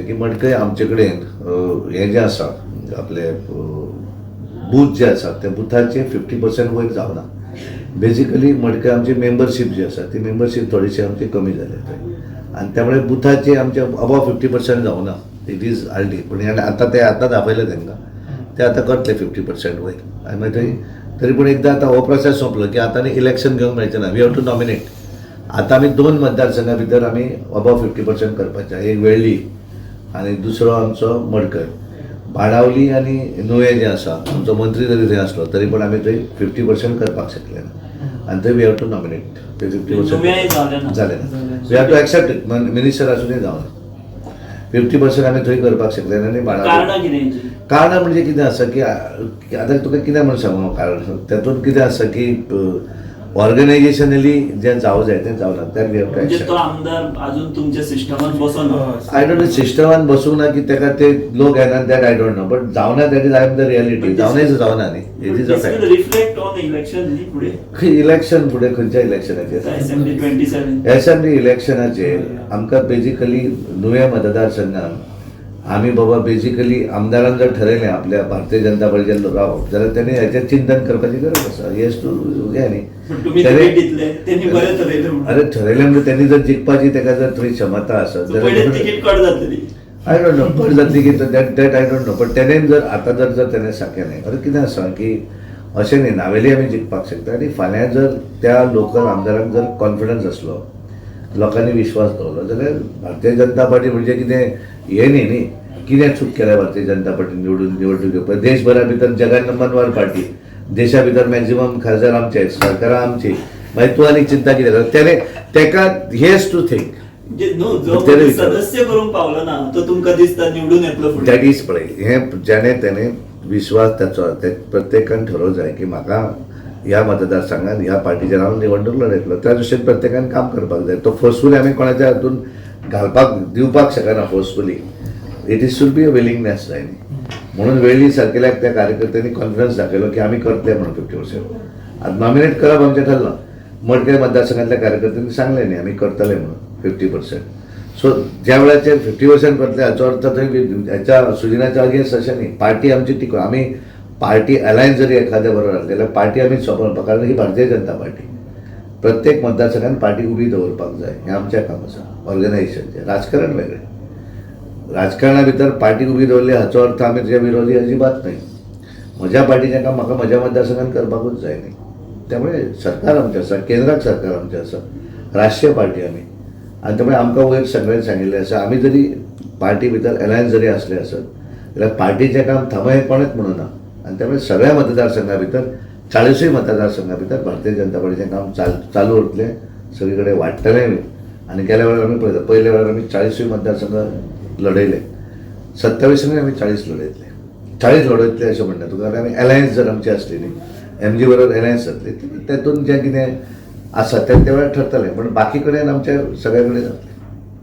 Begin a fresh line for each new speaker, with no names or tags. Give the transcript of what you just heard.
की मडकय आमचे कडेन हें जें आसा आपले बूथ जे आसा त्या बुथाचे 50% वयर जावना. बेजिकली मडकय आमची मेंबरशीप जी आसा ती मेंबरशीप थोडीशी आमची कमी जाल्या थंय आनी त्यामुळे बुथाचे आमचे अबाव 50% जावना. It is hardly, पूण आतां ते आतां दाखयलें तांकां, ते आतां करतले 50% वयर. आनी मागीर थंय तरी पूण एकदां आतां हो प्रोसेस सोंपलो की आतां आनी इलेक्शन घेवंक मेळचें ना, we have to nominate. आतां आमी 2 मतदारसंघा भितर आमी अबाव 50% करपाचें, एक वेळ्ळी आनी दुसरो आमचो मडकय. बाणावली आनी नुवें जें आसा आमचो मंत्री जरी थंय आसलो तरी पूण आमी थंय 50% करपाक शकले ना आनी थंय we have to nominate. ते 50% जालें ना, we have to accept it. Minister आसुनूय जावना, 50% आमी थंय करपाक शकले ना. आनी बाणावली कारणां म्हणजे कितें आसा की आतां तुका कितें म्हूण सांगू कारण तातूंत कितें आसा की ऑर्गनायझेशनली जें जावं जाय तें जावना. That we have to accept.
तो आमदार अजून तुमच्या सिस्टमान बसना.
I don't know सिस्टमान बसूंक ना की ताका ते लोक येना, that I don't know, but जावना that is I am the reality. जावना is जावना न्ही, it is a fact.
Reflect on election न्ही फुडें.
इलेक्शन फुडें खंयच्या इलेक्शनाचेर?
असेंब्ली 27.
असेंब्ली इलेक्शनाचेर आमकां बेजिकली नुवें मतदारसंघान आमी बाबा बेजिकली आमदारान जर ठरयलें आपल्या भारतीय जनता पार्टीचेर रावप जाल्यार तेणी हेचेर चिंतन करपाची गरज आसा. येस टू हें न्ही. अरे ठरयलें म्हणजे त्यांनी जर जिखपाची ताका जर थंय क्षमता आसत
जाल्यार तिकीट कट जातली.
I don't know cut जातली की that that I don't know, पण तेणेन जर आतां जर जर तेणें सांगलें अरे कितें आसा की अशें न्ही नावेली आमी जिखपाक शकता आनी फाल्यां जर त्या लोकल आमदारांक जर कॉन्फिडन्स आसलो, लोकांनी विश्वास दवरलो जाल्यार भारतीय जनता पार्टी म्हणजे कितें हें न्ही न्ही कितें चूक केल्या भारतीय जनता पार्टी निवडून निवडणूक घेवपाक. देशभरा भितर जगान नंबर 1 पार्टी, देशा भितर मॅक्झिमम खासदार आमचे, सरकारां आमची, मागीर तूं आनी चिंता कितें करता? तेणे तेका हेज टू थिंक.
जो सदस्य करूंक पावलो ना तो तुमकां दिसता निवडून येतलो फुडें.
That is पळय हें जेणे तेणे विश्वास ताचो प्रत्येकान ठरोवंक जाय की म्हाका ह्या मतदारसंघात ह्या पार्टीचेर हांव निवडणूक लढयतलो, त्या दृश्टीन प्रत्येकान काम करपाक जाय. तो फोर्सफुली आमी कोणाच्या हातून घालपाक दिवपाक शकना forcefully. It is should be a willingness जाय न्ही. म्हणून वेळ्ळी सारकेल्याक त्या कार्यकर्त्यांनी कॉन्फिडन्स दाखयलो की आमी करतले म्हणून 50%. आतां नॉमिनेट करप आमचें ठरलां, मडकय मतदारसंघातल्या कार्यकर्त्यांनी सांगलें न्ही आमी करतले म्हणून 50%. सो ज्या वेळाचेर 50% करतले हाचो अर्थ थंय हेच्या सुजिनाच्या अगेन्स्ट अशें न्ही. पार्टी आमची टिकून आमी पार्टी अलायन्स जरी एखाद्या बरोबर आसली जाल्यार पार्टी आमी सोंपोवपाक, कारण ही भारतीय जनता पार्टी प्रत्येक मतदारसंघान पार्टी उबी दवरपाक जाय, हें आमचें काम आसा ऑर्गनायझेशनचें. राजकारण वेगळें, राजकारणा भितर पार्टी उबी दवरली हाचो अर्थ आमी तुज्या विरोधी अजिबात न्हय. म्हज्या पार्टीचें काम म्हाका म्हज्या मतदारसंघान करपाकूच जाय न्ही. त्यामुळे सरकार आमचें आसा, केंद्राक सरकार आमचें आसा, राष्ट्रीय पार्टी आमी, आनी त्यामुळे आमकां वयर सगळ्यांनी सांगिल्लें आसा आमी जरी पार्टी भितर अलायन्स जरी आसले आसत जाल्यार पार्टीचें काम थांबय कोणेच म्हणूना. आनी त्यामुळे सगळ्या मतदारसंघा भितर 40 मतदारसंघा भितर भारतीय जनता पार्टीचें काम चालू उरतलें, सगळे कडेन वाडटलें. आनी गेल्या वेळार आमी पळयता, पयल्या वेळार आमी 40 मतदारसंघ लढयले, 27 आमी 40 लढयतले, 40 लढयतले अशें म्हणटा तुका. कारण आमी अलायन्स जर आमची आसली न्ही एमजी बरोबर अलायन्स जातली, तेतून जें कितें आसा तें त्या वेळार ठरतलें, पण बाकी कडेन आमच्या सगळे कडेन जातलें.